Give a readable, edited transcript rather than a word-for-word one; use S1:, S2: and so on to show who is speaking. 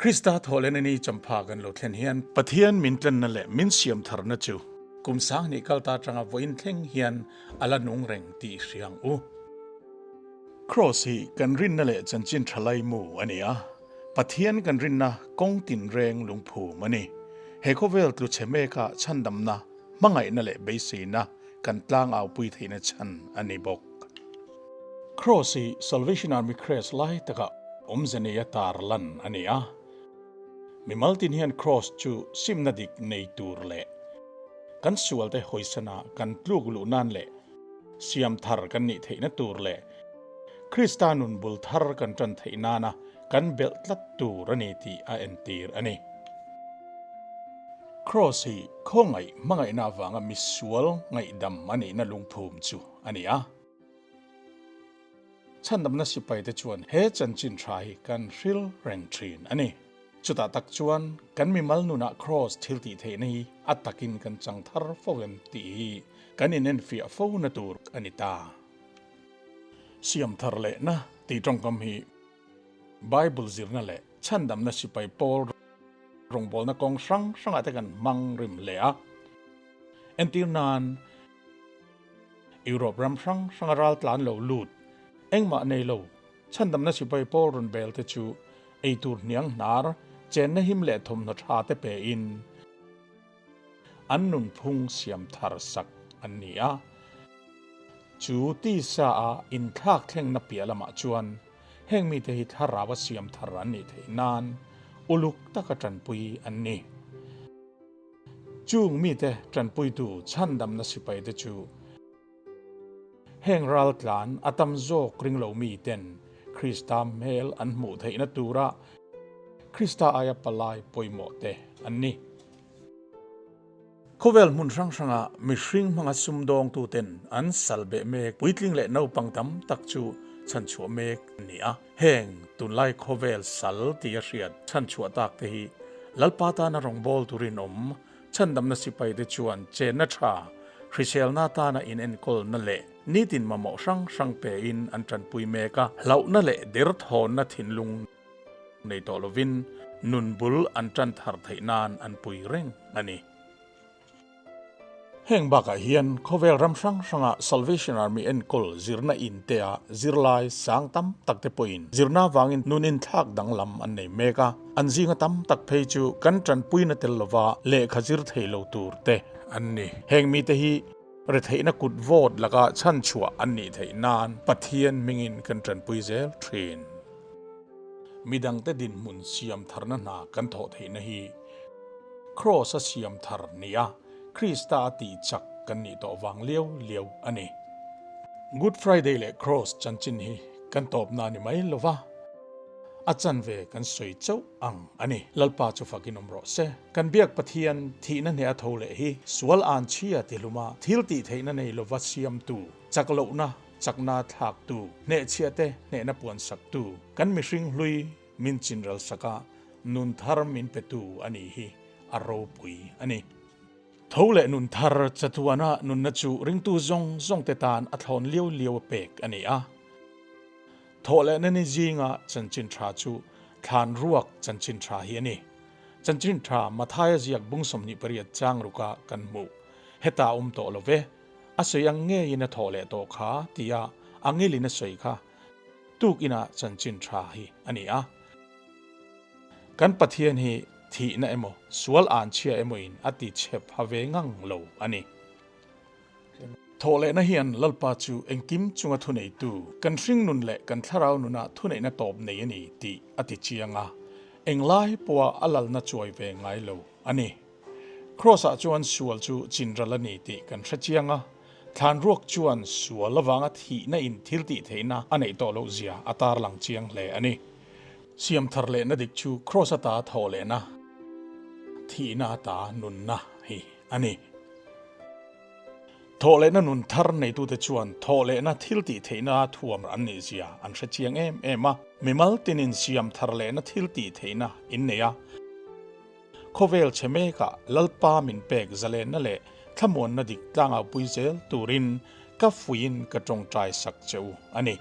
S1: Krista thawhlen a ni champha kan lo thlen hian Pathian min tlenna leh min siam tharna chu kum 2000 kal ta atanga vawiin thleng hian a la nung reng tih hria ang u. Kraws hi kan rinna leh chanchin tha laimu a ni a, Pathian kan rinna kawng tinreng lungphum a ni. He khawvel tlu chhe meka chhandamna, hmangaihna leh beiseina kan tlangaupui theihna chhan a ni bawk. Kraws hi Salvation Army Crest lai taka awmze neia tar lan a ni a. Mimal tin hian Kraws chu simna dik nei tur leh kan sualte hawisana kan tluk luh nan leh siam thar kan nih theihna tur leh Krista nun bul thar kan tan theih nana kan belh tlat tur a ni tih a entir a ni. Kraws hi khawngaih hmangaihna avanga misual ngaihdam a nihna lungphum chu a ni a. Chhandamna sipaite chuan he chanchin tha hi kan hril reng thin a ni. Chutah tak chuan kan mimal nunah Kraws thil tih theihna hi a takin kan chang thar fo em tih hi kan inenfiah fo na tur a ni ta. Siam thar lehna tih tawngkam hi Bible zirna leh chhandamna sipai pawl rawngbawlna kawng hrang hrangah te kan hmang rim hle a. Entir nan, Europe ram hrang hranga ral tlan lo lut, engmah nei lo, chhandamna sipai pawl rawn bel te chu eitur hniang hnar, chenna him leh thawmhnaw tha te pe in an nunphung siam thar sak an ni a. Chu tisa a inthlak thlengna piah lamah chuan heng mite hi thlarau a siam thar an nih theih nan uluk taka tanpui an ni. Chung mite tanpuitu chhandamna sipaite chu heng raltlan a tam zawk ring lo miten Krista hmel an hmuh theihna tura Krista aia palai pawimawh te an ni. Khawvel hmun hrang hranga mihring hmanga sumdawngtuten an sal beh mek puitling leh naupang tam tak chu chhanchhuah mek an ni a. Heng tunlai khawvel sal tia hriat chhanchhuah tak te hi Lalpa tana rawngbâwl turin awm chhandamna sipaite chuan chenna tha, hriselna tana inenkawlna leh nitin mamawh hrang hrang pein an tanpui mek a, hlauhna leh derthawnna thinlung nei tawh lovin nun bul an tan thar theih nan an pui reng a ni. Heng bakah hian khawvel ram hrang hranga Salvation Army enkawl zirna in te ah zirlai sang tam tak te pawhin zirna vangin nun inthlak danglam an nei mek a, an zinga tam tak phei chu kan tanpuina tel lova lehkha zir thei lo tur te an ni. Heng mite hi retheihna kut vawt laka chhanchhuah an nih theih nan Pathian hmingin kan tanpui zel thin. Midangte dinhmun siam tharna hna kan thawh theihna hi Kraws a siam thar nia Krista a tih chak kan nih tawh vang liau liau a ni. Good Friday leh Kraws chanchin hi kan tawpna a ni mai lo va, a chanve kan sawi chauh ang a ni. Lalpa chu fakin awm rawh se. Kan biak Pathian thihna hneh a tho leh hi sual an chhia ti hluma thil tih theihna nei lova siamtu, chak lohna chakna thlaktu, hnehchhiahte hnehna puansaktu, kan mihring hlui min chinral sak a, nun thar min petu a nih hi a ropui a ni. Tho leh nun thar chatuana nunna chu ringtu zawng zawngte tan a thlawn liau liau a pek a ni a. Thawh leh nani zinga chanchin tha chu thlan ruak chanchin tha hi a ni. Chanchin tha Mathaia ziak bung 28 chang ruka kan hmuh. Heta awm tawh lo ve. A sawi ang ngeiin a thawh leh tawh kha tia a ngilin a sawi kha tukin a chanchin tha hi a ni a. Kan Pathian hi thihna emaw, sual an chhia emaw in a ti chhe pha ve ngang lo a ni. Thawhlehna hian Lalpa chu engkim chunga thuneitu, kan hringnun leh kan thlarau nuna thuneihna tawp nei a ni tih a ti chiang a, englai pawha a lalna chuai ve ngai lo a ni. Kraws-ah chuan sual chu chinral a ni tih kan hre chiang a, thlan ruak chuan sual avanga thihna in thil tih theihna a neih tawh loh zia a tarlang chiang hle a ni. Siam thar lehna dik chu Kraws ata thawh lehna, thihna ata nunna hi a ni. Thawh lehna nun thar neitute chuan thawh lehna thil tih theihna thuam an nih zia an hre chiang em em a, mimal tinin siam thar lehna thil tih theihna in nei a. Khawvel chhe mekah Lalpa min pek zalenna leh thlamuanna dik tlangau pui zel turin ka fuiin ka tawngtai sak che u a ni.